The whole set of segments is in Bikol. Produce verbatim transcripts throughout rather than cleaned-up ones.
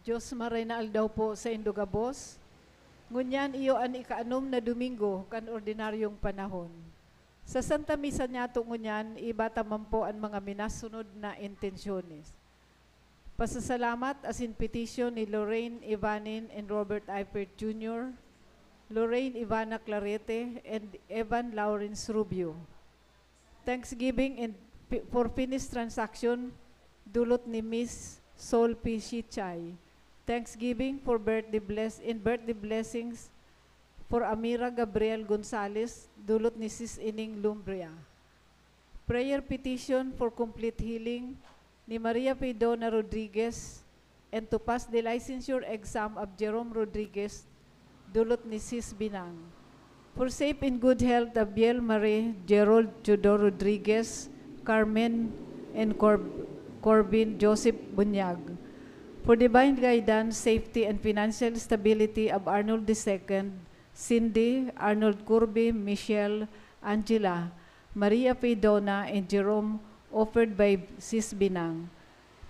Dios maray na aldaw po saindo gabos. Ngunyan iyo an ikaanom na Domingo kan ordinaryong panahon. Sa Santa Misa niyato ngunyan, iba ta man po an mga minasunod na intensyones. Pasasalamat asin petisyon ni Lorraine Ivanin and Robert Eifert Junior, Lorraine Ivana Clarete, and Evan Lawrence Rubio. Thanksgiving and pi-, for finished transaction, dulot ni Miss Sol P. Shichay. Thanksgiving for birthday bless-, and birthday blessings for Amira Gabriel Gonzalez, dulot ni Sis Ining Lumbria. Prayer petition for complete healing ni Maria Fedona Rodriguez and to pass the licensure exam of Jerome Rodriguez, dulot ni Sis Binang. For safe and good health of Biel Marie, Gerald Teodoro Rodriguez, Carmen, and Corb-, Corbin Joseph Bunyag. For divine guidance, safety, and financial stability of Arnold the second, Cindy, Arnold Kirby, Michelle, Angela, Maria Fedona, and Jerome, offered by Sis Binang.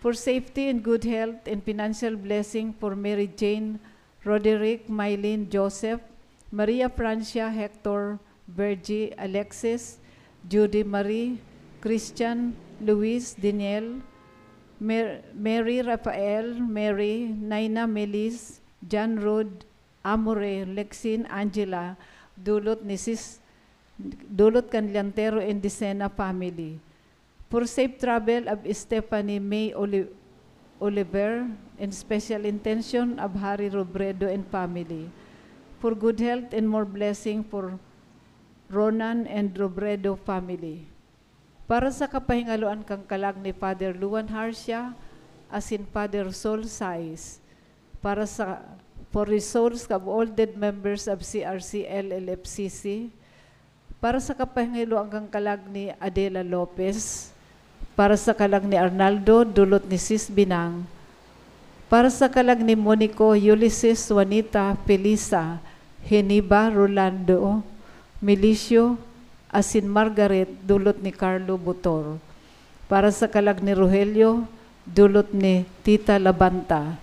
For safety and good health and financial blessing for Mary Jane, Roderick, Mylene, Joseph, Maria Francia, Hector, Virgie, Alexis, Judy Marie, Christian, Luis, Daniel, Mer-, Mary, Rafael, Mary, Naina, Melis, John Rod, Amore, Lexin, Angela, dulot ni Sis-, dulot kan Llantero and Dicena family. For safe travel of Stephanie May Oli-, Oliver and special intention of Harry Robredo and family. For good health and more blessing for Ronan and Robredo family. Para sa kapahingaloan kan kalag ni Father Luan Harcia asin Father Sol Sais, para sa, for the souls of all dead members of C R C L L F C C, para sa kapahingaloan kan kalag ni Adela Lopez, para sa kalag ni Arnaldo, dulot ni Sis Binang, para sa kalag ni Monico, Ulysses, Juanita, Felisa, Geniba, Rolando, Milicio, asin Margaret, dulot ni Carlo Butor. Para sa kalag ni Rogelio, dulot ni Tita Labanta.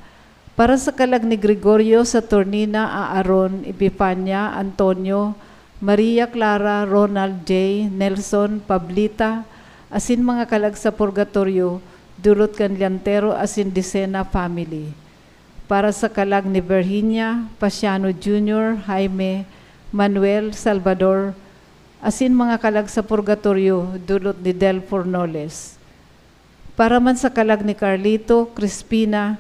Para sa kalag ni Gregorio, Saturnina, Aaron, Epifania, Antonio, Maria Clara, Ronald J, Nelson, Pablita, asin mga kalag sa purgatorio, dulot kan Llantero asin Dicena family. Para sa kalag ni Virginia, Pasiano Junior, Jaime, Manuel, Salvador, asin mga kalag sa purgatorio, dulot ni Del Fornoles. Para man sa kalag ni Carlito, Crispina,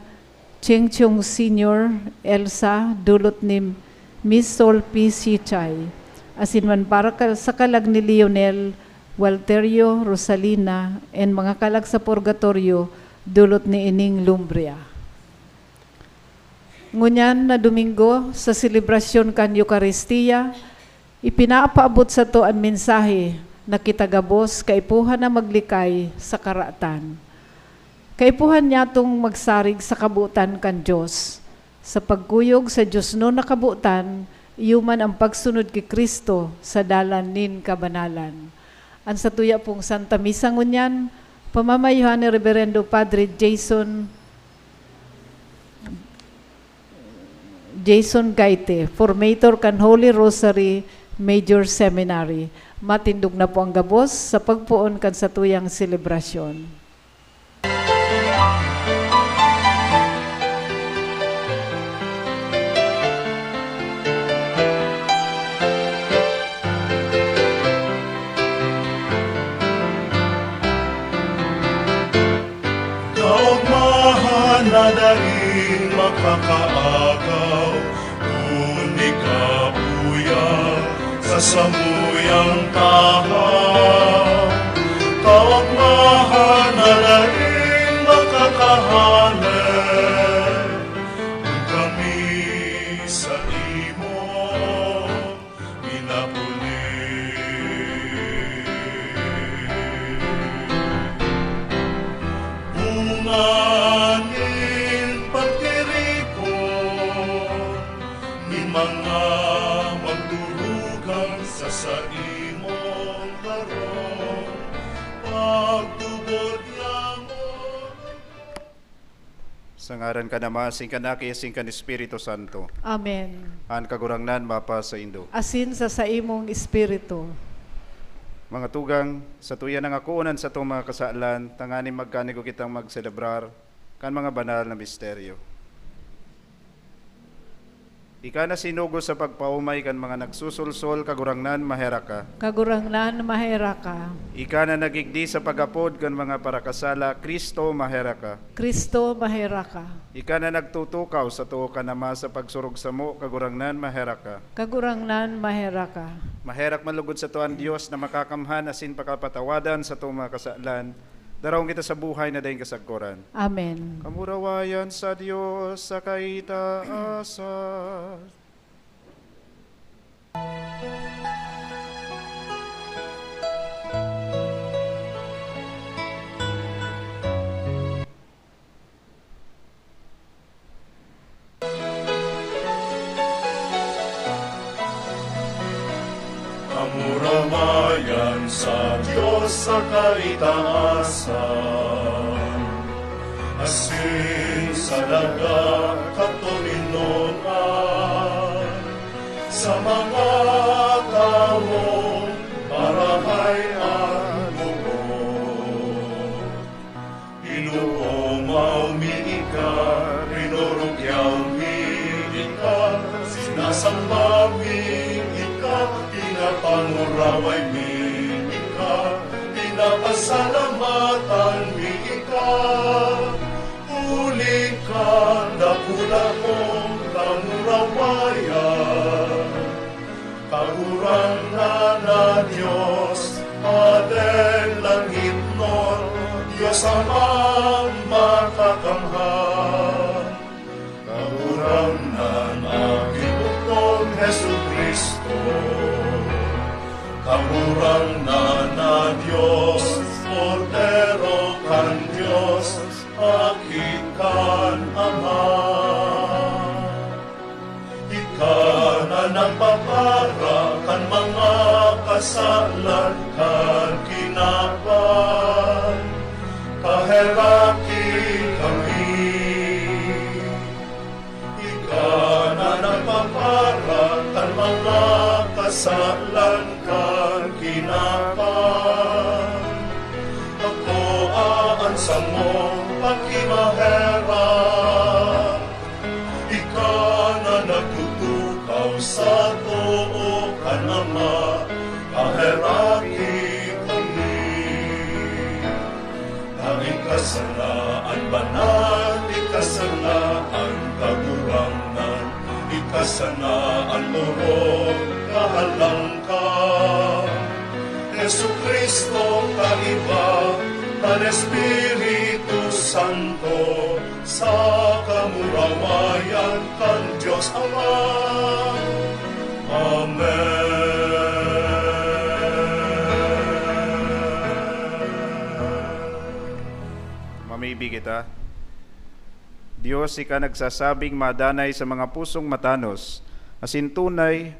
Cheng Chong Senior, Elsa, dulot ni Miss Sol P. Sichay, asin man para ka-, sa kalag ni Lionel, Walterio, Rosalina, and mga kalag sa purgatorio, dulot ni Ining Lumbria. Ngunyan na Domingo, sa selebrasyon kan Eukaristia, ipinapaabot sato an mensahe na kita gabos kaipuhan na maglikay sa karatan. Kaipuhan niyatong magsarig sa kabotan kan Dios. Sa pagkuyog sa diosnon na kabotan, Iyo man ang pagsunod ki Cristo sa dalan nin kabanalan. An satuya pong Santa Misa ngunyan, pamamayuhan ni Reberendo Padre Jason, Jason Gaite, formator kan Holy Rosary Major Seminary. Matindog na po ang gabos sa pagpoon kan satuyang selebrasyon. Kaogmahan na daing makakaagaw, kun ikabuya sa samuyang tahaw. Kaogmahan na daing makakahanep, kun kami sa imo minapuli. Bunga nin pagtiripon nin mga magturugang sa saimong harong, pagtubod yamo. Sa ngaran kan Ama, asin kan Aki, asin kan Espiritu Santo. Amen. An Kagurangnan mapasaindo. Asin sa saimong espiritu. Mga tugang, satuya nang akoon an satong mga kasalan, tanganing magkanigo kitang magselebrar kan mga banal na misteryo. Ika na sinugo sa pagpaomay kan mga nagsusulsol, Kagurangnan, maherak ka. Kagurangnan, maherak ka. Ika na nagigdi sa pag-apod kan mga parakasala, Cristo, maherak ka. Cristo, maherak ka. Ika na nagtutukaw sa too kan Ama sa pagsurog samo, Kagurangnan, maherak ka. Kagurangnan, maherak ka. Maherak man lugod sato an Dios na makakamhan asin pakapatawadan satong mga kasalan. Daraon kita sa buhay na daing kasagkoran. Amen. Kamurawayan sa Dios sa kaitaasan. Kamurawayan sa Dios sa kaitaasan, asin sa daga katoninongan, sa mga tawong marahay an loob. Inoomaw mi ika, rinorogyaw mi ika, sinasamba mi ika, pinapanguraway mi ika, pinapasalamatan mi ika, huli kan dakula mong kamurawayan. Kagurangnan na Dios, Pader langitnon, Dios Amang makakamhan. Kagurangnan na Ginoo, Jesu-Cristo. Kagurangnan na Dios, Kordero kan Dios, Aki kan Ama. Ika na nagpapara kan mga kasalan kan kinaban, paheraki kami. Ika na nagpapara kan mga kasalan kan kinaban, akoa an samong pakimaherak. Ika na nagtutukaw sa too kan Ama, paheraki kami. Na ika sana an banal, ika sana an kagurangnan, ika sana an orog, kahalangkahan. Jesu-Cristo, kaiba kan Espiritu Santo, sa kamurawayan kan Dios Ama. Amen. Mamibi kita. Dios, ika nagsasabing madanay sa mga pusong matanos, Asin tunay,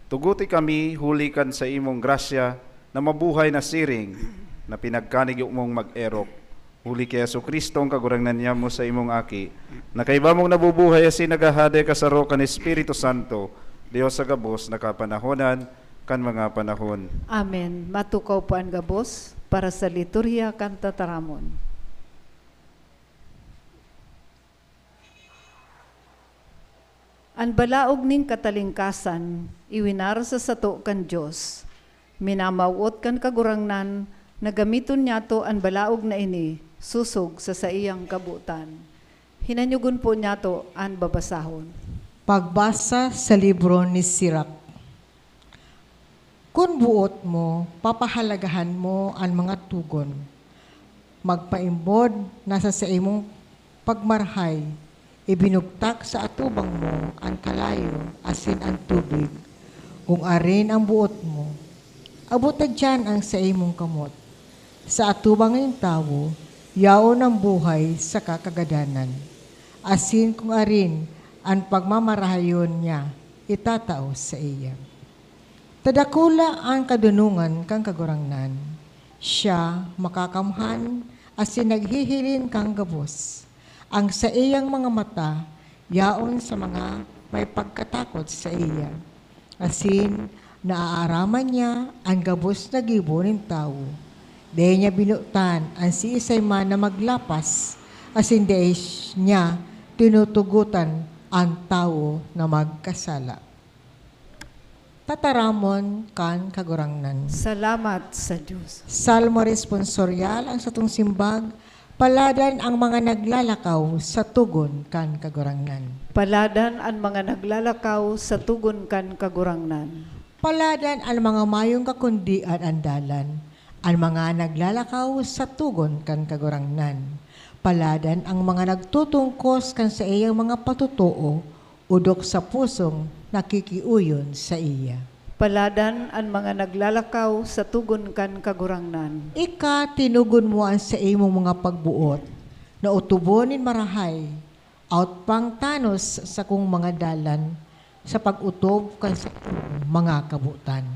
tuguti kami huli kan saimong grasya na mabuhay na siring na pinagkanigyo mong mag-erok. Huli ki Jesu-Cristo, an Kagurangnan niamo, saimong Aki, na kaiba mong nabubuhay asin naghahade kasaro kan Espiritu Santo, Dios sa gabos na kapanahonan kan mga panahon. Amen. Matukaw po an gabos para sa liturhiya kan tataramon. An balaog nin katalingkasan iwinar sa sato kan Dios. Minamawot kan Kagurangnan na gamiton niyato an balaog na ini sosog sa saiyang kabotan. Hinanyogon po niyato an babasahon. Pagbasa sa libro ni Sirak. Kun boot mo, papahalagahan mo an mga togon. Magpaimbod na sa saimong pagmarahay, ibinugtak sa atubang mo an kalayo asin an tubig, kung arin an boot mo. Abot na diyan an saimong kamot. Sa atubang nin tawo, yaon an buhay saka kagadanan, asin kung arin an pagmamarahayon niya itatao saiya. Ta dakula an kadonongan kan Kagurangnan. Siya makakamhan asin naghihiling kan gabos. Ang saiyang mga mata yaon sa mga may pagkatakot saiya, asin naaaraman niya an gabos na gibo nin tawo. Dai niya binotan an siisay man na maglapas, asin dai niya tinutugotan an tawo na magkasala. Tataramon kan Kagurangnan. Salamat sa Dios. Salmo responsoryal, ang satong simbag, Paladan an mga naglalakaw sa togon kan Kagurangnan. Paladan an mga naglalakaw sa togon kan Kagurangnan. Paladan an mga mayong kakundian an dalan, an mga naglalakaw sa togon kan Kagurangnan. Paladan an mga nagtutungkos kan saiyang mga patotoo, odok sa pusong nakikiuyon saiya. Paladan an mga naglalakaw sa togon kan Kagurangnan. Ika, tinugon mo an saimong mga pagboot na otobon nin marahay, awot pang tanos sakong mga dalan sa pag-otob kan saimong mga kabotan.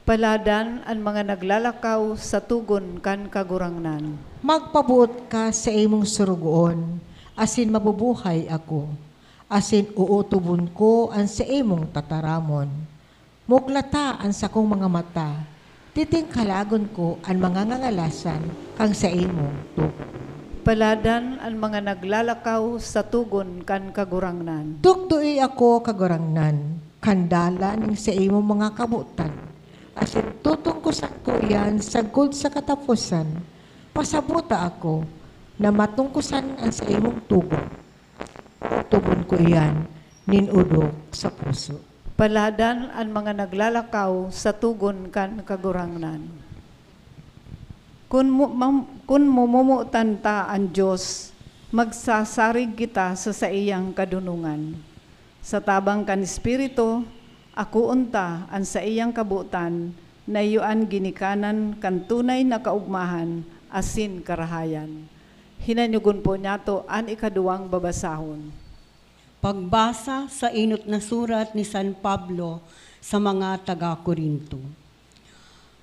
Paladan an mga naglalakaw sa togon kan Kagurangnan. Magpaboot ka sa imong sorogoon, asin mabubuhay ako, asin ootobon ko an saimong tataramon. Muklata an sakong mga mata, titingkalagon ko an mga ngangalasan kan saimong togon. Paladan an mga naglalakaw sa togon kan Kagurangnan. Tukdoe ako, Kagurangnan, kan dalan nin saimong mga kabotan, asin tutungkosan ko iyan sagkod sa kataposan. Pasabota ako na matungkosan an saimong togon. Ootobon ko iyan nin odok sa puso. Paladan an mga naglalakaw sa togon kan Kagurangnan. Kun mu-, mam-, kun momomotan ta an Dios, magsasarig kita sa saiyang kadonongan. Sa tabang kan Espiritu, akoon ta an saiyang kabotan na iyo an ginikanan kan tunay na kaogmahan asin karahayan. Hinanyogon po niyato an ikaduwang babasahon. Pagbasa sa enot na surat ni San Pablo sa mga taga Corinto.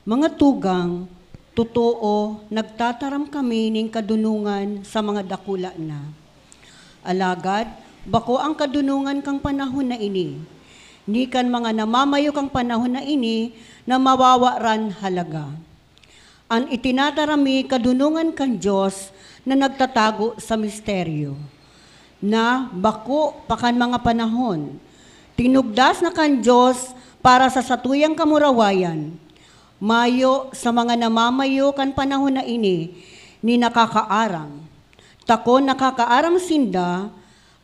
Mga tugang, totoo, nagtataram kami nin kadonongan sa mga dakula na. Alagad, bako an kadonongan kan panahon na ini. Ni kan mga namamayo kan panahon na ini na mawawaran halaga. An itinataram mi kadonongan kan Dios na nagtatago sa misteryo, na bako pa kan mga panahon. Tinugdas na kan Dios para sa satuyang kamurawayan. Mayo sa mga namamayo kan panahon na ini ni nakakaaram. Ta kun nakakaaram sinda,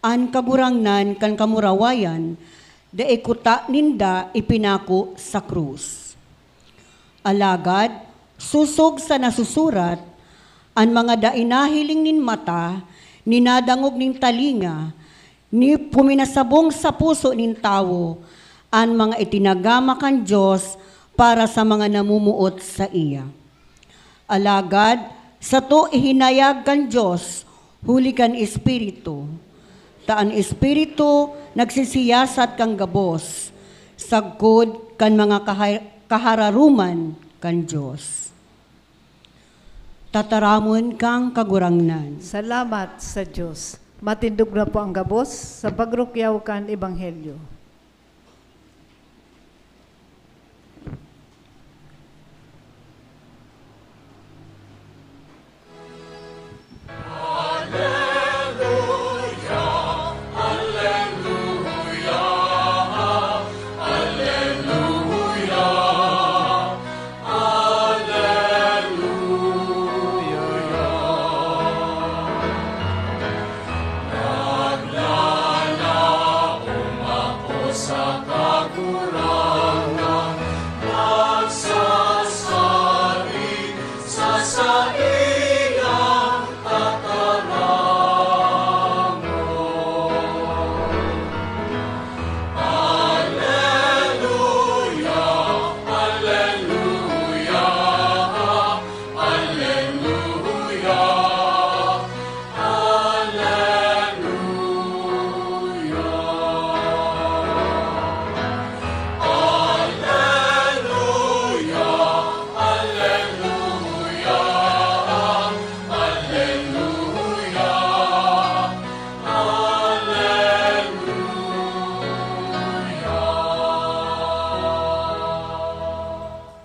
an Kagurangnan kan kamurawayan, dai kuta ninda ipinako sa krus. Alagad, sosog sa nasusurat, an mga dai nahiling nin mata, ni nadangog nin talinga, ni puminasabong sa puso nin tawo, an mga itinagama kan Dios para sa mga namumuot saiya. Alagad, sato ihinayag kan Dios huli kan Espiritu, Ta an Espiritu nagsisiyasat kan gabos, sagkod kan mga kaha-, kahararoman kan Dios. Tataramon kang Kagurangnan. Salamat sa Dios. Matindog na po ang gabos sa pagrukyaw kan Ebanghelyo.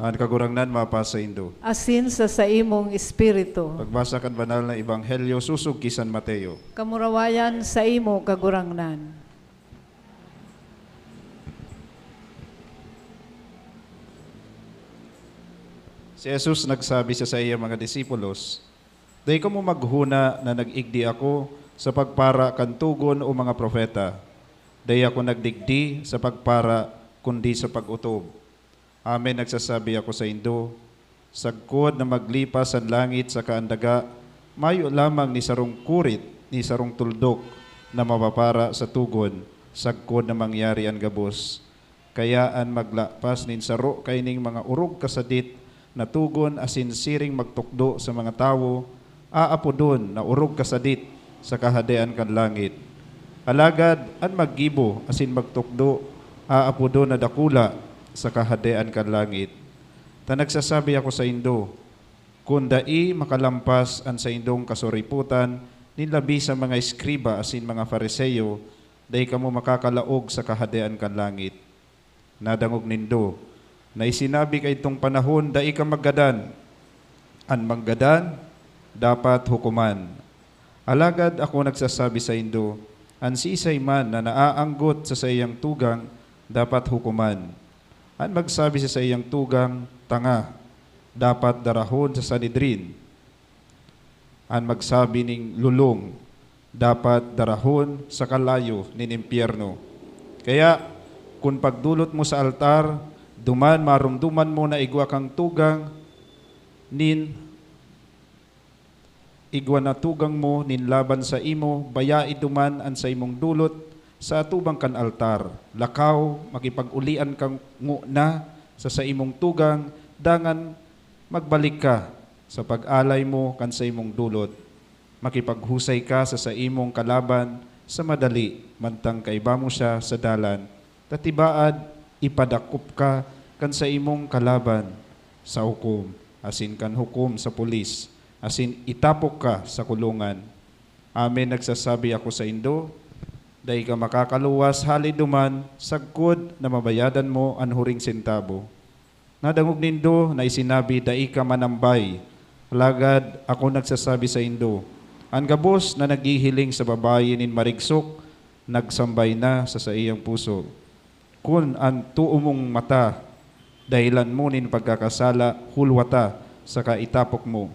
An Kagurangnan mapasaindo. Asin sa saimong espiritu. Pagbasa kan Banal na Ebanghelyo sosog ki San Mateo. Kamurawayan saimo, Kagurangnan. Si Jesus nagsabi sa saiyang mga disipulos, "Dai kamo maghona na nag-igdi ako sa pagpara kan togon o mga propeta. Dai ako nagdigdi sa pagpara, kundi sa pag-otob. Amen, nagsasabi ako saindo, sagkod na maglipas an langit saka an daga, mayo lamang ni sarong kurit ni sarong tuldok na mapapara sa togon, sagkod na mangyari an gabos. Kaya an maglapas nin saro kaining mga orog kasadit na togon asin siring magtukdo sa mga tawo, aapodon na orog kasadit sa Kahadean kan langit. Alagad an maggibo asin magtukdo, aapodon na dakula sa Kahadean kan langit. Ta nagsasabi ako saindo, kun dai makalampas an saindong kasuripotan nin labi sa mga eskriba asin mga Fariseo, dai kamo makakalaog sa Kahadean kan langit. Nadangog nindo na isinabi kaidtong panahon, 'Dai ka maggadan.' An manggadan dapat hukoman. Alagad ako nagsasabi saindo, an siisay man na naaanggot sa saiyang tugang dapat hukoman. An magsabi sa saiyang tugang, 'Tanga,' dapat darahon sa Sanedrin. An magsabi nin lolong dapat darahon sa kalayo nin impyerno. Kaya, kun pagdolot mo sa altar, duman maromdoman mo na igwa kang tugang nin, igwa na tugang mo nin laban saimo, bayai duman an saimong dolot sa atubang kan altar. Lakaw, makipag-olian ka ngona sa saimong tugang, dangan magbalik ka sa pag-alay mo kan saimong dolot. Makipaghusay ka sa saimong kalaban sa madali, mantang kaiba mo siya sa dalan, ta tibaad ipadakop ka kan saimong kalaban sa hukom, asin kan hukom sa pulis, asin itapok ka sa kulungan. Amen, nagsasabi ako saindo, dai ka makakaluwas hali duman sagkod na mabayadan mo an huring sentabo. Nadangog nindo na isinabi, 'Dai ka manambay.' Alagad ako nagsasabi saindo, an gabos na naghihiling sa babayi nin marigsok, nagsambay na sa saiyang puso, 'Kun an too mong mata dahelan mo nin pagkakasala, hulwata, saka itapok mo.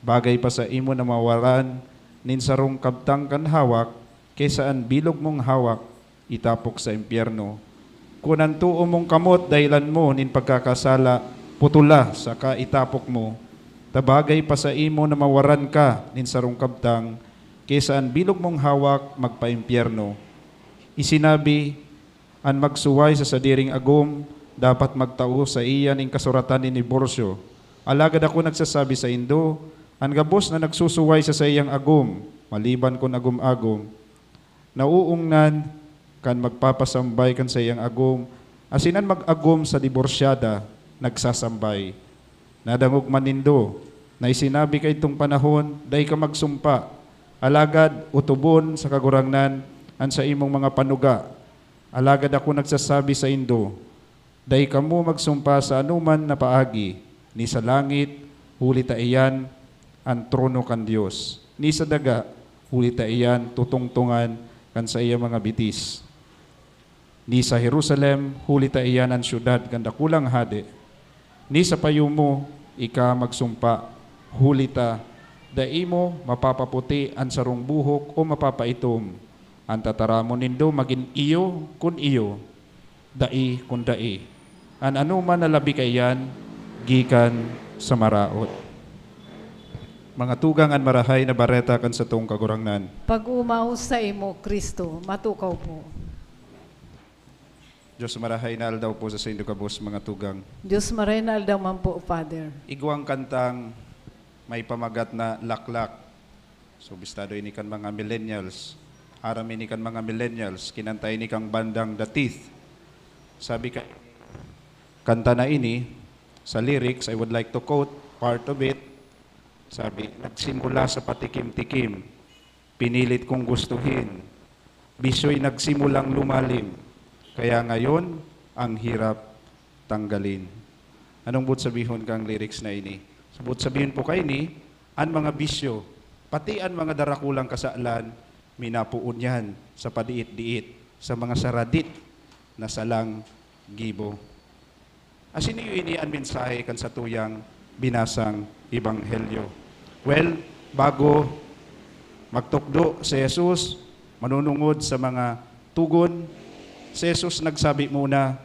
Bagay pa saimo na mawaran nin sarong kabtang kan hawak, ki sa an bilog mong hawak itapok sa impyerno. Kun an too mong kamot dahelan mo nin pagkakasala, putola saka itapok mo, ta bagay pa saimo na mawaran ka nin sarong kabtang, ki sa an bilog mong hawak magpaimpyerno. Isinabi, an magsuway sa sadiring agom dapat magtao saiya nin kasuratan nin diborsyo. Alagad ako nagsasabi saindo, an gabos na nagsusuway sa saiyang agom, maliban kun agom-agom, Nauungnan kan magpapasambay kan saiyang agom, asin an mag-agom sa diborsyada nagsasambay. Nadangog man nindo na isinabi kaidtong panahon, "Dai ka magsumpa, alagad otobon sa Kagurangnan an saimong mga panuga." Alagad ako nagsasabi saindo, dai kamo magsumpa sa anoman na paagi, ni sa langit, huli ta iyan an trono kan Dios, ni sa daga, huli ta iyan tutungtongan kan saiyang mga bitis, ni sa Jerusalem, huli ta iyan an syudad kan dakulang hade, ni sa payo mo, ika magsumpa, huli ta dai mo mapapaputi an sarong buhok o mapapaitom. An tataramon nindo magin iyo kun iyo, dai kun dai. An anoman na labi kaiyan, gikan sa maraot. Mga tugang, an Marahay na Bareta kan satong Kagurangnan. Pag-omaw saimo, Cristo. Matukaw po. Diyos marahay na aldaw po sa saindo gabos, mga tugang. Diyos marahay na aldaw man po, Father. Igwang kantang may pamagat na Laklak. So, bistado ini kan mga millennials. Aram ini kan mga millennials. Kinanta ini kang bandang The Teeth. Sabi ka, kanta na ini, sa lyrics, I would like to quote part of it. Sabi, "Nagsimula sa patikim-tikim, pinilit kong gustuhin. Bisyo'y nagsimulang lumalim, kaya ngayon, ang hirap tanggalin." Anong buot sabihon kang lyrics na ini? So, buot sabihon po kaini, an mga bisyo, pati an mga darakulang kasalan, minapoon yan sa padiit-diit, sa mga saradit na salang gibo. Asin iyo ini an mensahe kan satuyang binasang ebanghelyo. Well, bago magtukdo si Jesus, manunungod sa mga tugon, si Jesus nagsabi muna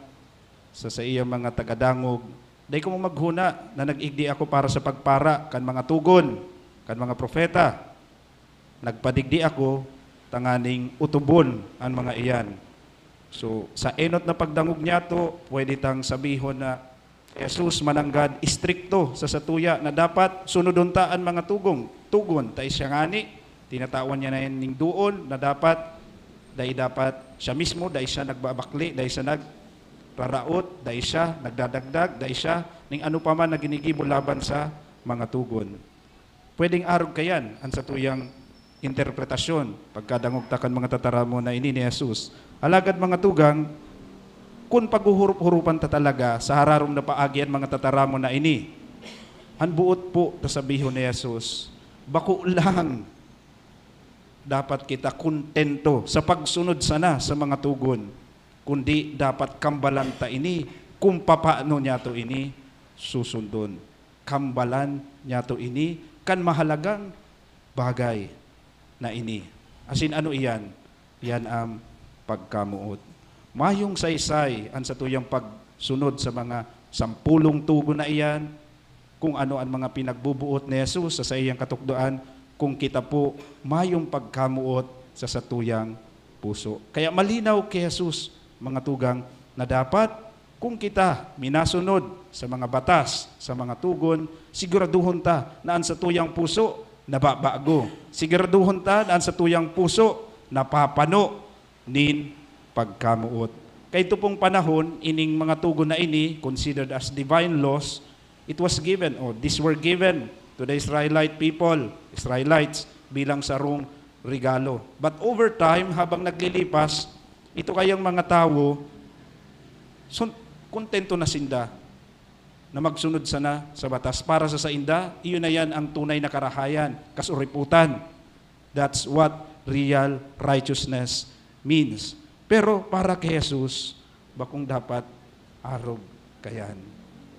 sa saiyang mga tagadangog, "Dai kamo maghona na nag-igdi ako para sa pagpara kan mga tugon, kan mga propeta. Nagpadigdi ako tanganing utubon an mga iyan." So, sa enot na pagdangog niyato, pwede tang sabihon na Jesus mananggad istrikto sa satuya na dapat sunodon ta an mga tugong, tugon. Ta siya ngani, tinatawan niya na yan ning doon na dapat dai dapat siya mismo, dai siya nagbabakli, dai siya nagraraot, dai siya nagdadagdag, dai siya ning ano pa man na ginigibo laban sa mga tugon. Pwedeng arog kayan an satuyang interpretasyon pagkadangog ta kan mga tataramon na ini ni Jesus. Alagad, mga tugang, kun paghuhurup-hurupan ta talaga sa hararom na paagi an mga tataramon na ini, an boot po ta sabihon ni Jesus, bako lang dapat kita kontento sa pagsunod sana sa mga tugon, kundi dapat kambalan ta ini kung papaano niyato ini susundon. Kambalan niyato ini kan mahalagang bagay na ini. Asin ano iyan? Iyan ang pagkamoot. Mayong saysay an satuyang pagsunod sa mga sampolong tugon na iyan, kung ano an mga pinagbubuot ni Jesus sa saiyang katukdoan, kung kita po mayong pagkamoot sa satuyang puso. Kaya malinaw ki Jesus, mga tugang, na dapat kung kita minasunod sa mga batas, sa mga tugon, siguraduhon ta na an satuyang puso nababago. Siguraduhon ta na an satuyang puso napapano nin pagkamoot. Kaidto pong panahon, ining mga tugon na ini, considered as divine laws, it was given, or these were given to the Israelite people, Israelites, bilang sarong regalo. But over time, habang naglilipas, ito kayang mga tawo, sun-, kontento na sinda na magsunod sana sa batas. Para sa sainda, iyon na yan ang tunay na karahayan, kasuriputan. That's what real righteousness means. Pero para kay Jesus, bakong dapat arog kayan.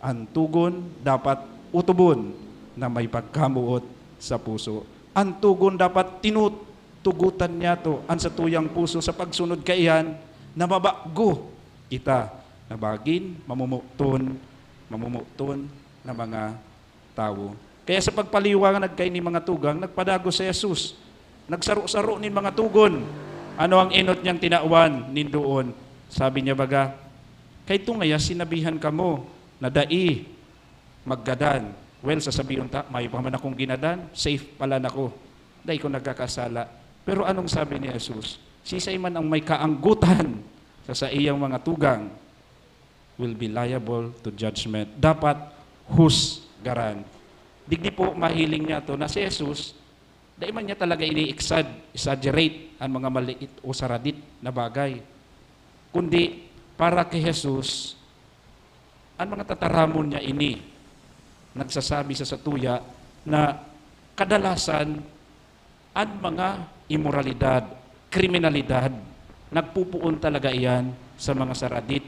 An tugon dapat utubon na may pagkamoot sa puso. An tugon dapat tinut-, tugutan niyato an satuyang puso sa pagsunod kaiyan na mabago kita na bagin mamumuton, mamumuton na mga tawo. Kaya sa pagpaliwanag kaini mga tugang, nagpadagos si Jesus. Nagsaro-saro nin mga tugon. Ano ang enot niyang tinawan nin doon? Sabi niya baga, "Kaito ngaya sinabihan kamo na dai maggadan." Well, sasabihon ta, "Mayo pa man akong ginadan, safe pala nako. Dai ko nagkakasala." Pero anong sabi ni Jesus? Siisay man ang may kaanggotan sa saiyang mga tugang will be liable to judgment. Dapat husgaran. Digdi po mahiling niyato na si Jesus, dai man niya talaga ini-exad-, exaggerate an mga maliit o saradit na bagay. Kundi para ki Jesus, an mga tataramon niya ini nagsasabi sa satuya na kadalasan an mga imoralidad, kriminalidad, nagpupoon talaga iyan sa mga saradit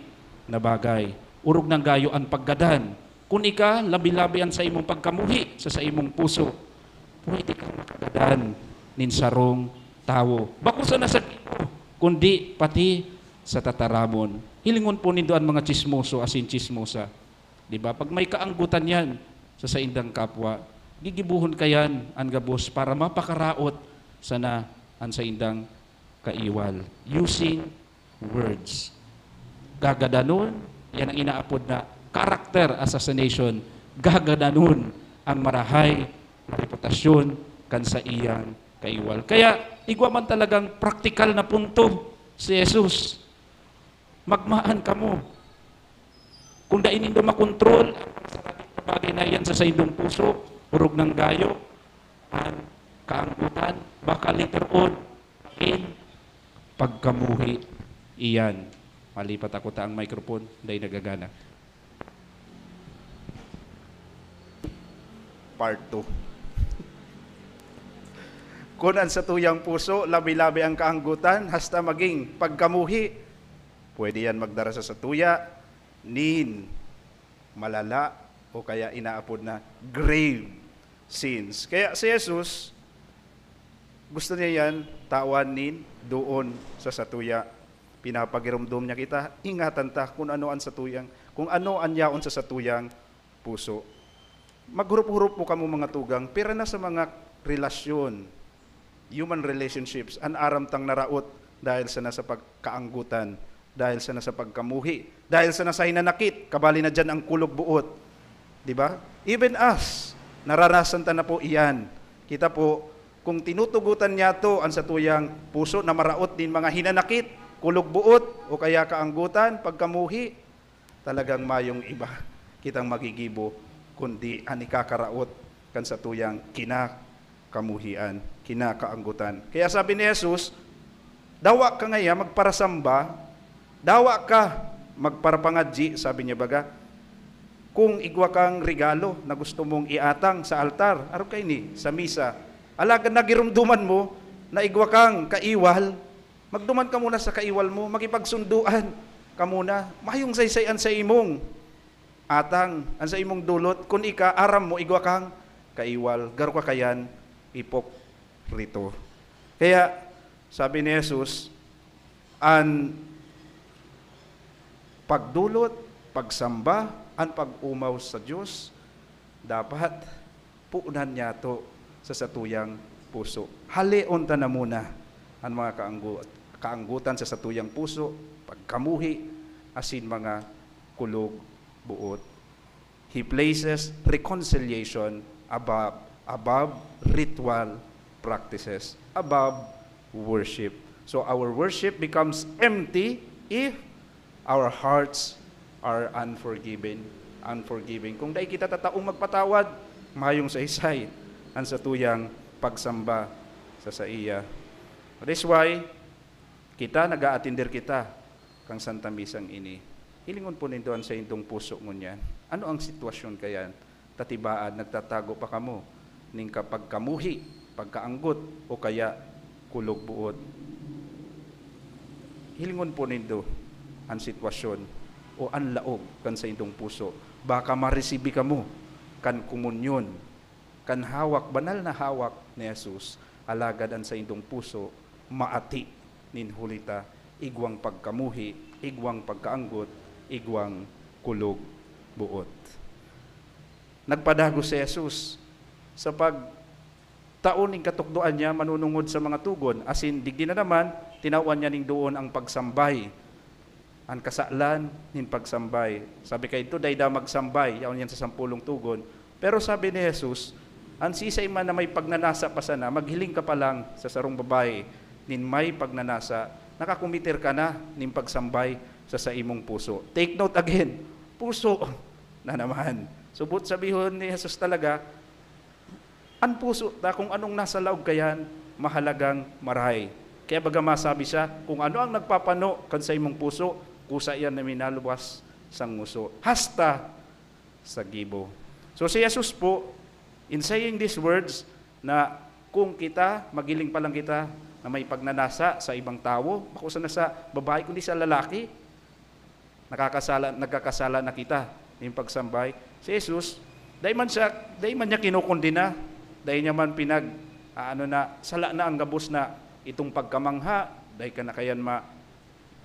na bagay. Orog nang gayo an paggadan. Kun ika, labi-labi an saimong pagkamuhi sa saimong puso, pwede kang makagadan nin sarong tawo. Bako sana sa gibo, kundi pati sa tataramon. Hilingon po nindo an mga tsismoso asin tsismosa. Di ba? Pag may kaanggotan yan sa saindang kapwa, gigibohon ka yan an gabos para mapakaraot sana an saindang kaiwal. Using words. Gagadanon, yan ang inaapod na character assassination. Gagadanon ang marahay na reputasyon kan saiyang kaiwal. Kaya, igwa man talagang praktikal na punto si Jesus. Magmaan kamo. Kung dai nindo makontrol ang mga saradit na bagay na iyan sa saindong puso, orog nang gayo, an kaanggotan, baka later on, in pagkamuhi iyan. Malipat ako ta ang microphone, dai nagagana. Part two. Kun an satuyang puso, labi-labi ang kaanggotan, hasta maging pagkamuhi, pwede yan magdara sa satuya nin malala o kaya inaapod na grave sins. Kaya si Jesus, gusto niya yan, tawan nin doon sa satuya. Pinapagiromdom niya kita, ingatan ta kung ano an satuyang, kung ano an yaon sa satuyang puso. Maghurup-hurup po kamo, mga tugang, pira na sa mga relasyon, human relationships, an aram tang naraot dahil sana sa pagkaanggotan, dahil sana sa pagkamuhi, dahil sana sa hinanakit, kabali na diyan ang kulog buot. Di ba? Even us, naranasan ta na po iyan. Kita po, kung tinutugotan niyato an satuyang puso na maraot nin mga hinanakit, kulog buot, o kaya kaanggotan, pagkamuhi, talagang mayong iba kitang magigibo, kundi an ikakaraot kan satuyang kinakamuhian, kinakaanggotan. Kaya sabi ni Jesus, "Dawa ka ngaya magparasamba, dawa ka magparapangadyi," sabi niya baga, "kung igwa kang regalo na gusto mong iatang sa altar, arog kaini, sa misa. Alagad nagiromdoman mo na igwa kang kaiwal, magduman ka muna sa kaiwal mo, makipagsundoan ka muna. Mayong saysay an saimong atang, an saimong dulot, kun ika, aram mo, igwa kang kaiwal, garo ka kayan, ipokrito." Kaya, sabi ni Jesus, an pagdulot, pagsamba, an pag-omaw sa Dios, dapat punan niyato sa satuyang puso. Haleon ta na muna an mga kaanggo-, kaanggotan sa satuyang puso, pagkamuhi, asin mga kulog buot. He places reconciliation above, above ritual practices, above worship. So our worship becomes empty if our hearts are unforgiving, unforgiving. Kung dai kita tataong magpatawad, mayong saysay an satuyang pagsamba sa saiya. That is why, kita, nag-aatender kita kan Santa Misang ini. Hilingon po nindo an saindong puso ngunyan. Ano ang sitwasyon kayan? Ta tibaad, nagtatago pa kamo nin kapagkamuhi, pagkaanggot, o kaya kulog buot. Hilingon po nindo an sitwasyon o an laog kan saindong puso. Baka maresibi kamo kan komunyon, kan hawak, banal na hawak ni Jesus, alagad an saindong puso maati nin huli ta igwang pagkamuhi, igwang pagkaanggot, igwang kulog buot. Nagpadagos si Jesus sa pagtao nin katukdoan niya manunungod sa mga tugon, asin digdi na naman, tinawan niya nin doon ang pagsambay, an kasalan nin pagsambay. Sabi kaidto, "Dai daa magsambay," yaon yan sa sampolong tugon. Pero sabi ni Jesus, "An siisay man na may pagnanasa pa sana, maghiling ka pa lang sa sarong babae nin may pagnanasa, nakakomiter ka na nin pagsambay sa saimong puso. Take note again, puso na naman. So, boot sabihon ni Jesus talaga, an puso ta, kung anong nasa laog kayan, mahalagang marahay. Kaya baga masabi siya, kung ano ang nagpapano kan saimong puso, kusa yan na minalubas sa nguso. Hasta sa gibo. So, si Jesus po, in saying these words, na kung kita, magiling pa lang kita na may pagnanasa sa ibang tawo, bako sana sa babae, kundi sa lalaki, nakakasala, nagkakasala na kita nin pagsambay. Si Jesus, dai man siya, dai man niya kinukondena, dai niya man pinag-, ah, ano na, sala na ang gabos na itong pagkamangha, dai ka na kayan ma-,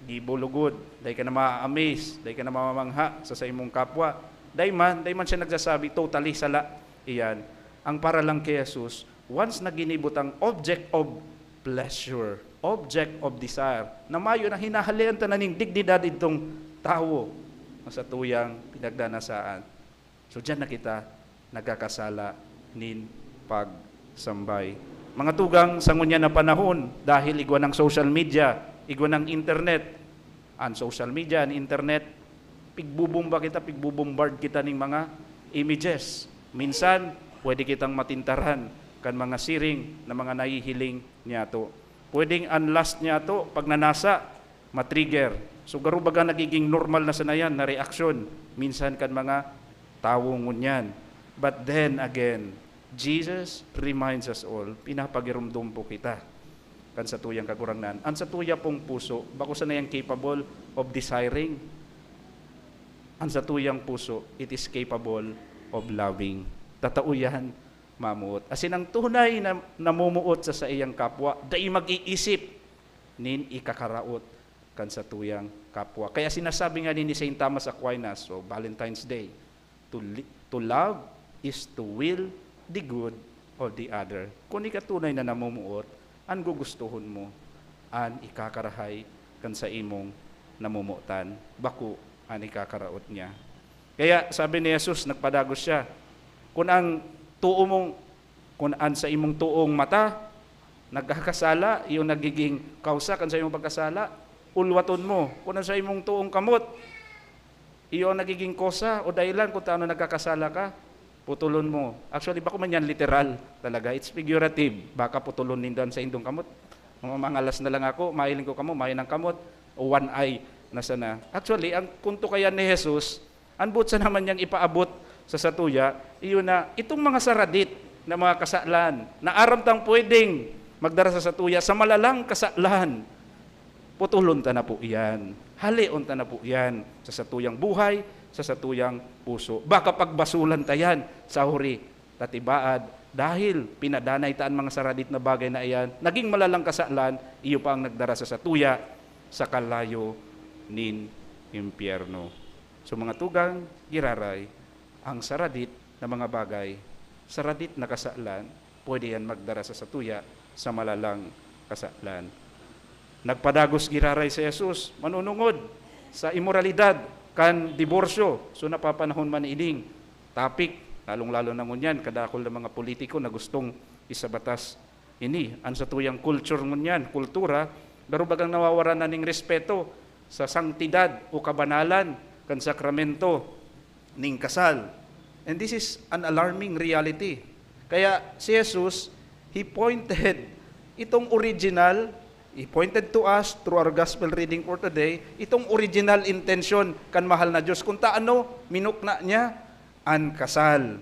gibo lugod, dai ka na ma-amaze, dai ka na mamamangha sa saimong kapwa. Dai man, dai man siya nagsasabi, "Totally sala iyan." Ang para lang ki Jesus, once na ginibo tang object of pleasure, object of desire, na mayo na hinahalean ta na nin dignidad itong tawo na satuyang pinagnanasaan. So, diyan na kita nagkakasala nin pagsambay. Mga tugang, sa ngunyan na panahon, dahil igwa ng social media, igwa ng internet, an social media, an internet, pigbubomba kita, pigbobombard kita ning mga images. Minsan, pwede kitang matintaran kan mga siring na mga nahihiling niyato. Pwedeng an lust niyato, pagnanasa, ma-trigger. So, garo baga nagiging normal na sana yan na reaksyon minsan kan mga tawo ngunyan. But then again, Jesus reminds us all, pinapagiromdom po kita kan satuyang Kagurangnan. An satuya pong puso, bako sana yan capable of desiring. An satuyang puso, it is capable of loving. Tatao yan, mamuot. Asin ang tunay na namumuot sa saiyang kapwa, dai mag-iisip nin ikakaraot kan satuyang kapwa. Kaya sinasabi nga ni Saint Thomas Aquinas, so Valentine's Day, "To li-, to love is to will the good of the other." Kun ika tunay na namumuot, an gugustuhon mo, an ikakarahay kan saimong namomotan, bako an ikakaraot niya. Kaya sabi ni Jesus, nagpadagos siya, "Kun ang too mong, kun an saimong toong mata nagkakasala, iyo nagiging kausa kan saimong pagkasala, ulwaton mo. Kun an saimong toong kamot, iyo ang nagiging kosa o dahilan kung taano nagkakasala ka, putulon mo." Actually, bako man yan literal talaga. It's figurative. Baka putulon ninda an saindong kamot. Mga mangalas na lang ako, mahiling ko kamo, mayo nang kamot, o one eye na sana. Actually, ang punto kaya ni Jesus, an boot sana man niyang ipaabot sa satuya, iyo na, itong mga saradit na mga kasalan, na aram tang pwedeng magdara sa satuya sa malalang kasalan, putulon ta na po iyan. Haleon ta na po iyan sa satuyang buhay, sa satuyang puso. Baka pagbasolan ta yan sa huri ta tibaad, dahil pinadanay ta an mga saradit na bagay na iyan, naging malalang kasalan, iyo pa ang nagdara sa satuya sa kalayo nin impyerno. So, mga tugang, giraray, ang saradit na mga bagay, saradit na kasalan, pwede yan magdara sa satuya sa malalang kasalan. Nagpadagos giraray si Jesus, manunungod sa imoralidad kan diborsyo. So, napapanahon man ining topic, lalong-lalo na ngunyan, kadakul na mga politiko na gustong isabatas ini. An satuyang culture ngunyan, kultura, garo bagang nawawaran na ning respeto sa sangtidad o kabanalan kan sakramento ning kasal. And this is an alarming reality. Kaya si Jesus, he pointed itong original, he pointed to us through our gospel reading for today, itong original intention kan mahal na Diyos. Kung taano minukna niya an kasal.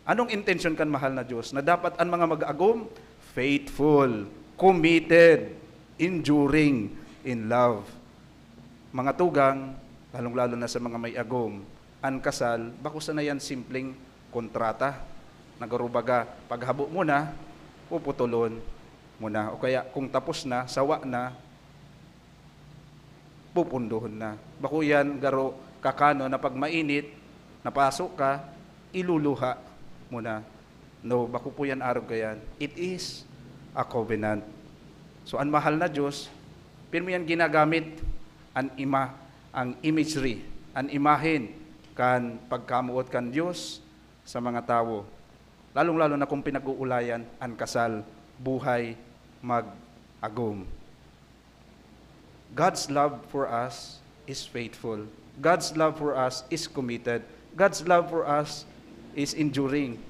Anong intensyon kan mahal na Diyos? Na dapat an mga mag-agom, faithful, committed, enduring in love. Mga tugang, lalong-lalo na sa mga may agom, an kasal, bako sana yan simpleng kontrata. Nagarubaga, paghabo mo na, puputulon mo na. O kaya, kung tapos na, sawa na, pupundohon na. Bako yan garo kakano na pag mainit, napaso ka, iluluha mo na. No, bako po yan arog kayan. It is a covenant. So, an mahal na Diyos, pirmi yan ginagamit an ima, ang imagery, an imahen kan pagkamuot kan Diyos sa mga tawo. Lalong-lalo na kung pinag-uulayan an kasal, buhay, mag-, agom. God's love for us is faithful. God's love for us is committed. God's love for us is enduring.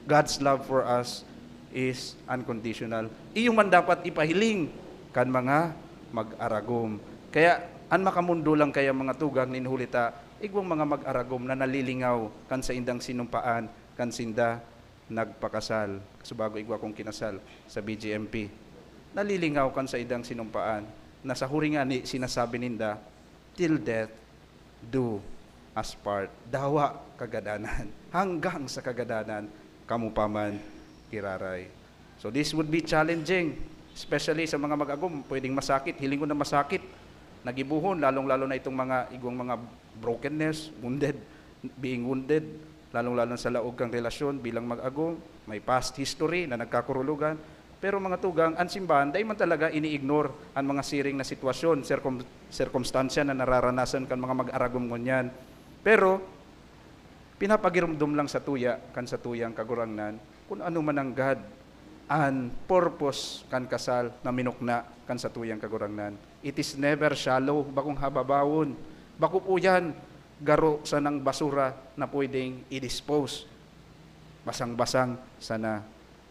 God's love for us is unconditional. Iyo man dapat ipahiling kan mga mag-aragom. Kaya an makamundo lang kaya mga tugang nin huli ta, igwang mga mag-aragom na nalilingaw kan saindang sinumpaan, kan sinda nagpakasal. Kaso bago igwa kong kinasal sa B G M P. Nalilingaw kan saindang sinumpaan na sa huring ngani sinasabi ninda, "Till death do us part." Dawa kagadanan. Hanggang sa kagadanan, kamo pa man giraray. So this would be challenging, especially sa mga mag-agom. Pwedeng masakit, hiling ko na masakit. Nagibohon, lalong-lalo na itong mga igwang mga brokenness, wounded, being wounded, lalong-lalo na sa laog kang relasyon bilang mag-agom, may past history na nagkakurulugan. Pero mga tugang, an simbahan, dai man talaga ini-ignore an mga siring na sitwasyon, sirkum-, sirkumstansya na nararanasan kan mga mag-aragom ngunyan. Pero, pinapagiromdom lang sa tuya, kan sa tuyang Kagurangnan, kun ano man nanggad an purpose kan kasal na minukna kan sa tuyang Kagurangnan. It is never shallow, bakong hababawon, bako po yan garo sanang basura na pwedeng i-dispose. Basang-basang sana.